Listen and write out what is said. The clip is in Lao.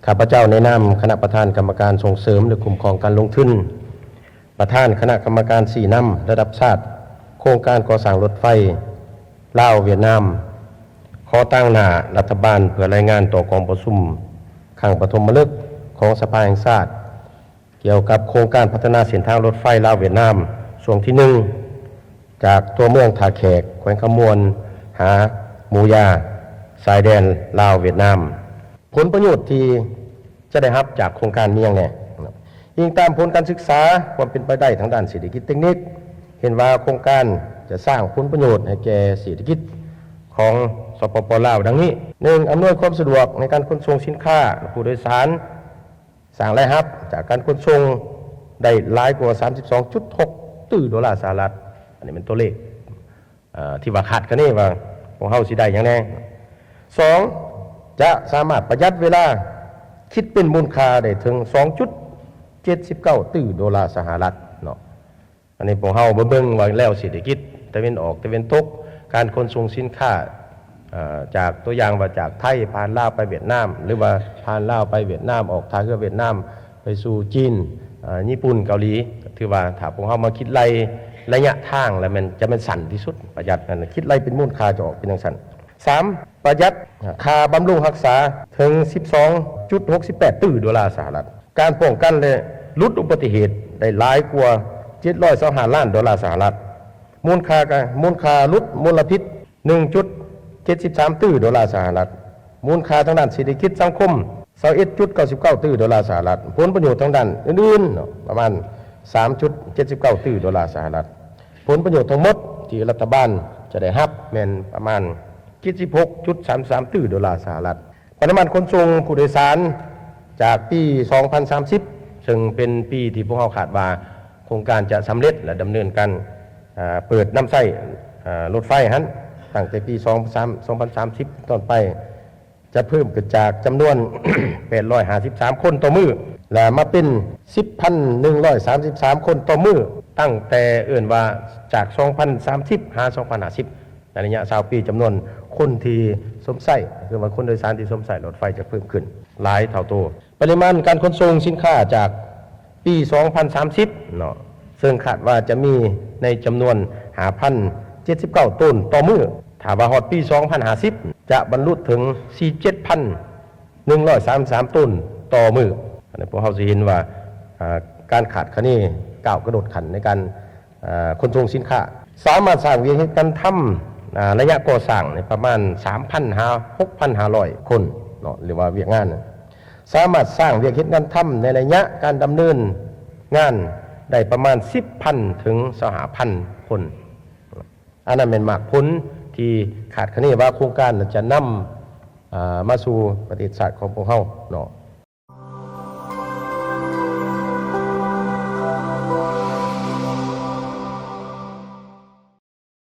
ຂ້າພະເຈົ້າໃນນາມຄະນະປະທານກຳມະການສົ່ງເສີມ ແລະ ຄຸ້ມຄອງການລົງທຶນ, ປະທານຄະນະກຳມະການຊີ້ນຳລະດັບຊາດໂຄງການກໍ່ສ້າງລົດໄຟລາວ-ຫວຽດນາມ ຂໍຕາງໜ້າລັດຖະບານເພື່ອລາຍງານຕໍ່ກອງປະຊຸມຄັ້ງປະຖົມມະລຶກຂອງສະພາແຫ່ງຊາດ ກ່ຽວກັບໂຄງການພັດທະນາເສັ້ນທາງລົດໄຟລາວ-ຫວຽດນາມ ຊ່ວງທີໜຶ່ງ ຈາກຕົວເມືອງທ່າແຂກ ແຂວງຄຳມ່ວນ ຫາໝູຢາ ຊາຍແດນລາວ-ຫວຽດນາມ. ຜົນປະໂຫຍດທີ່ຈະໄດ້ຮັບຈາກໂຄງການມີຫຍັງແດ່? ອີງຕາມຜົນການສຶກສາຄວາມເປັນໄປໄດ້ທາງດ້ານເສດຖະກິດເຕັກນິກ, ເຫັນວ່າໂຄງການຈະສ້າງຜົນປະໂຫຍດໃຫ້ແກ່ເສດຖະກິດຂອງ ສປປ ລາວ ດັ່ງນີ້: ໜຶ່ງ ອຳນວຍຄວາມສະດວກໃນການຂົນສົ່ງສິນຄ້າ ແລະ ຜູ້ໂດຍສານ, ສ້າງລາຍຮັບຈາກການຂົນສົ່ງໄດ້ຫຼາຍກວ່າສາມສິບສອງຈຸດຫົກຕື້ໂດລາສະຫະລັດ. ອັນນີ້ແມ່ນຕົວເລກ ເອີ ທີ່ວ່າຄາດຄະເນວ່າພວກເຮົາຊິໄດ້ຫຍັງແດ່. ສອງ ຈະສາມາດປະຢັດເວລາ ຄິດເປັນມູນຄ່າໄດ້ເຖິງສອງຈຸດເຈັດສິບເກົ້າຕື້ໂດລາສະຫະລັດເນາະ. ອັນນີ້ພວກເຮົາມາເບິ່ງວ່າແນວເສດຖະກິດຕາເວັນອອກຕາເວັນຕົກ, ການຂົນສົ່ງສິນຄ້າ ເອີ ຈາກຕົວຢ່າງວ່າຈາກໄທຜ່ານລາວໄປຫວຽດນາມ ຫຼືວ່າຜ່ານລາວໄປຫວຽດນາມ ອອກທ່າເຮືອຫວຽດນາມໄປສູ່ຈີນ, ເອີ ຍີ່ປຸ່ນ, ເກົາຫຼີ, ກໍຖືວ່າຖ້າພວກເຮົາມາຄິດໄລ່ໄລຍະທາງແລ້ວແມ່ນ ຈະແມ່ນສັ້ນທີ່ສຸດ, ປະຢັດນັ້ນ ຄິດໄລ່ເປັນມູນຄ່າຈະອອກເປັນຈັ່ງຊັ້ນ. ສາມ ປະຢັດຄ່າບຳລຸງຮັກສາເຖິງສິບສອງຈຸດຫົກສິບແປດຕື້ໂດລາສະຫະລັດ. ການປ້ອງກັນ ແລະ ຫຼຸດອຸບັດຕິເຫດໄດ້ຫຼາຍກວ່າເຈັດຮ້ອຍຊາວຫ້າລ້ານໂດລາສະຫະລັດ. ມູນຄ່າກະ ມູນຄ່າຫຼຸດມົນລະພິດໜຶ່ງຈຸດເຈັດສິບສາມຕື້ໂດລາສະຫະລັດ. ມູນຄ່າທາງດ້ານເສດຖະກິດສັງຄົມຊາວເອັດຈຸດເກົ້າສິບເກົ້າຕື້ໂດລາສະຫະລັດ. ຜົນປະໂຫຍດທາງດ້ານອື່ນໆເນາະ ປະມານສາມຈຸດເຈັດສິບເກົ້າຕື້ໂດລາສະຫະລັດ. ຜົນປະໂຫຍດທັງໝົດທີ່ລັດຖະບານຈະໄດ້ຮັບແມ່ນປະມານເຈັດສິບຫົກຈຸດສາມສາມຕື້ໂດລາສະຫະລັດ. ປະລິມານຂົນສົ່ງຜູ້ໂດຍສານຈາກປີສອງພັນສາມສິບ ເຊິ່ງເປັນປີທີ່ພວກເຮົາຄາດວ່າໂຄງການຈະສຳເລັດ ແລະ ດຳເນີນການ ເອີ ເປີດນຳໃຊ້ ເອີ ລົດໄຟຫັ້ນ ຕັ້ງແຕ່ປີສອງພັນສາມ ສອງພັນສາມສິບເປັນຕົ້ນໄປ ຈະເພີ່ມຂຶ້ນຈາກຈຳນວນແປດຮ້ອຍຫ້າສິບສາມຄົນຕໍ່ມື້ ແລະ ມາເປັນສິບພັນໜຶ່ງຮ້ອຍສາມສິບສາມຄົນຕໍ່ມື້ ຕັ້ງແຕ່ເອີ້ນວ່າຈາກສອງພັນສາມສິບຫາສອງພັນຫ້າສິບ ໃນໄລຍະຊາວປີ ຈຳນວນຄົນທີ່ຊົມໃຊ້ ຄືວ່າຄົນໂດຍສານທີ່ຊົມໃຊ້ລົດໄຟຈະເພີ່ມຂຶ້ນຫຼາຍເທົ່າໂຕ. ປະລິມານການຂົນສົ່ງສິນຄ້າຈາກປີສອງພັນສາມສິບເນາະ ເຊິ່ງຄາດວ່າຈະມີໃນຈຳນວນຫ້າພັນເຈັດສິບເກົ້າໂຕນຕໍ່ມື້, ຖ້າວ່າຮອດປີສອງພັນຫ້າສິບ ຈະບັນລຸເຖິງສີ່ສິບເຈັດພັນໜຶ່ງຮ້ອຍສາມສິບສາມໂຕນຕໍ່ມື້. ອັນນີ້ພວກເຮົາຊິເຫັນວ່າ ອາ ການຄາດຄະເນກ້າວກະໂດດຂັ້ນໃນການ ເອີ ຂົນສົ່ງສິນຄ້າ. ສາມາດສ້າງວຽກເຮັດງານທຳ ອາ ໄລຍະກໍ່ສ້າງນີ້ປະມານສາມພັນຫາຫົກພັນຫ້າຮ້ອຍຄົນເນາະ ຫຼືວ່າວຽກງານ. ສາມາດສ້າງວຽກເຮັດງານທຳໃນໄລຍະການດຳເນີນງານໄດ້ປະມານສິບພັນເຖິງຊາວຫ້າພັນຄົນ. ອັນນັ້ນແມ່ນໝາກຜົນທີ່ຄາດຄະເນວ່າໂຄງການນັ້ນຈະນຳ ເອີ ມາສູ່ປະເທດຊາດຂອງພວກເຮົາເນາະ.